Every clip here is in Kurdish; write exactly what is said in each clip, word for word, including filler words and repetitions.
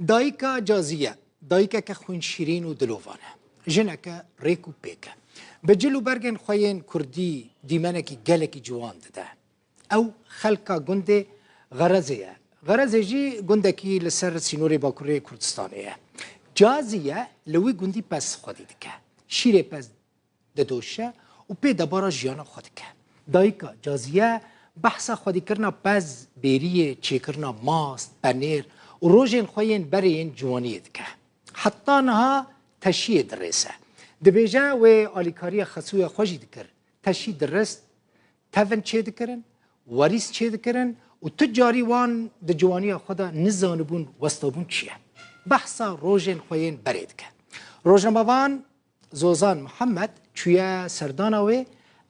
Dayika Caziye, dayikeke xwînşîrîn û dilovan e. Jineke rêk û pêk e. Bi cil û bergên xwe yên kurdî dîmenekî gelekî ciwan dide. Ew xelka gundê Xerezê ye. Xerezê jî gundekî li ser sînorê Bakurê Kurdistanê ye. Caziye li wî gundî pez xwedî dike. Şîrê pez didoşe û pê debara jiyana xwe dike. Dayika Caziye behsa xwedîkirina pez, bêriyê, çêkirina mast, penêr û rojên xwe yên berê yên ciwaniyê dike. Heta niha teşiyê dirêse. Dibêje wê alîkariya xesûya xwe jî dikir. Teşî dirist, tevin çêdikirin, werîs çêdikirin û tu carî wan di ciwaniya xwe de nizanibûn westabûn çi ye. Behsa rojên xwe yên berê dike. Rojnamevan Zozan Mihemed çûye serdana wê,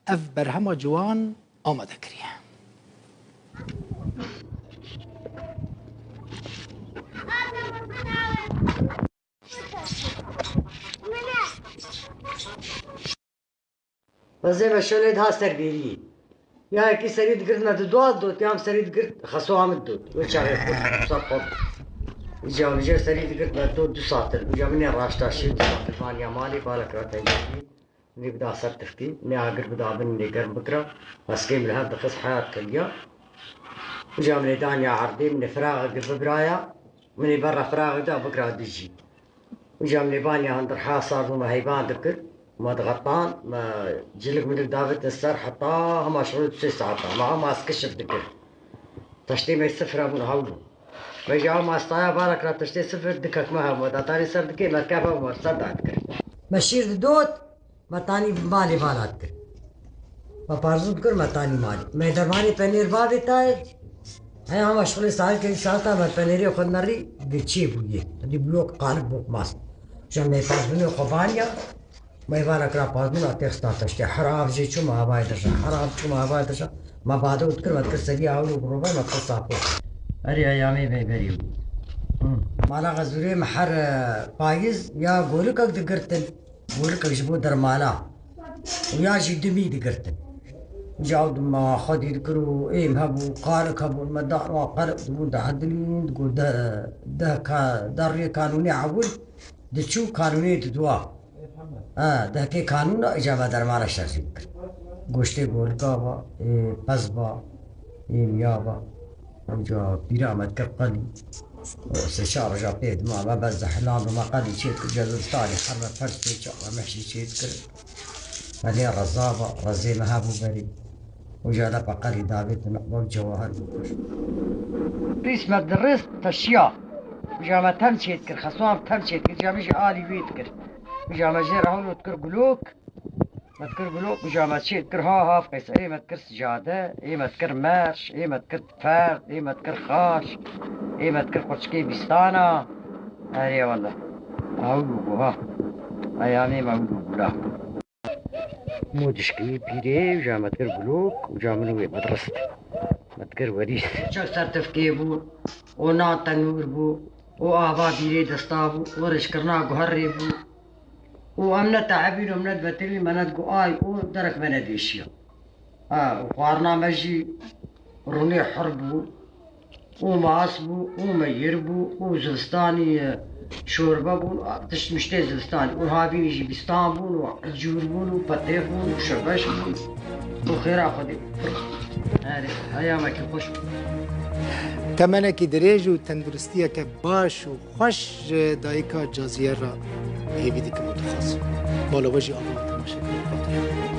ev berhema ciwan amade kiriye. Xwezê me şolê diha ser bêriyê. Ya yekî serî digirt me di dua dot, ya min serî digirt xeso min dot. Wê çaxê xurt ser xwe. Îca min jê serî digirt me dot du satir. Îca min ê raşta şî du satir vaniya malê, bala kira tengî. Min ê bida ser tifkî, min ê agir bida bin, min ê germ bikira. Heskê min li hev dixist, heyat kiriya. Îca min ê daniya erdê, min ê firaxek bibiraya. Min ê berra firaxê da bikira dijî. Îca min ê baniya hundir heya sar bû, me heyvan dikir, me dixetan, me cilik milik davêtin ser heta hema şixulê du sê saetan. Me hema ez kişif dikir. Teştê me sifir hebûn, hewl bû. Me jî hema ez taya bala kira teştê sifir, dikek me hebû, me datanî ser dikê, me dikef hebû, me ser da dikir. Me şîr didot, me tanî malê vala dikir. Me parzû dikir, me tanî malê. Me dermanê penêr bavê tayê. Heya hema şixulê saetkê saeta me penêrê xwe nerî di çê bûyê. Dî bûyo qalib bû mas. Ji me pazbûnê xwe vaniya, me vana kira pazbûna têxista teştê. Her av jê çû me havayê dirja. Her av çû me havayê dirja. Me bade û dikir, me dikir serî awir û girova, me dikir sapor. Erê eyamê me berî bû. Hı. Mala Xezûrê me her, e, payîz ya golikek digirtin. Golikek ji bo dermala û ya jî dimî digirtin. Îca ew dima xwedî dikir û êm hebû, qalik hebûn, me da wan qalik dibûn, dihedilîn, digot de, deh ka-, deh rûyê kanûnê ewil diçû, kanûnê didwa. Ha, dehkê kanûna, îca me dermana şer jî dikir. Goştê golika va, ê, pez va, ê, miya va. Îca pîra me dikir qelî. Sê çar roja pê dima me bez de hilan û me qelî çê dikir, cezirstanê her me pers pê çax me mehşî çê dikir. Me lê reza va, rezê me hebû berî. Uca de pe qelî davêtin wek cewahir bû. Pîs me dirist teşiya. Uca me tem çê dikir, xesuan tem çê dikir, uca min jî alî wê dikir. Uca me jê re hewlo dikir gulok. Me dikir gulok, uca me çê dikir ha ha qeyse. Ê me dikir sicade, ê me dikir merş, ê me dikir ferd, ê me dikir xaş, ê me dikir qurçikê bîstana. Erê wele. Ew bû ha. Eyamê me ew bû la. Mû dişkî pîrê, uca me dikir gulok, uca min wê me dirist. Me dikir werîs. Çek ser tifkê bû, û nan tenûr bû, û ava bîrê desta bû, û rêjkirina guherê bû. Û em ne teebîn û em ne dibetilîn, me nedigot ay û derek me nedêşiya. Ha, û xwarina me jî rûnê hir bû, û mas bû, û meyir bû, û zivistanî, e, şorbe bûn, a, tişt miştê zivistanî. Û havînî jî bîstan bûn, û ecûr bûn, û petêx bûn, û şebeş bûn, û xêra Xwedê. Erê, eyamekî xweş bû. Temenekî dirêj û tenduristiyeke baş û xweş ji dayika Caziye re hêvî dikim û dixwazim. Bala we jî ava temaşe bikin.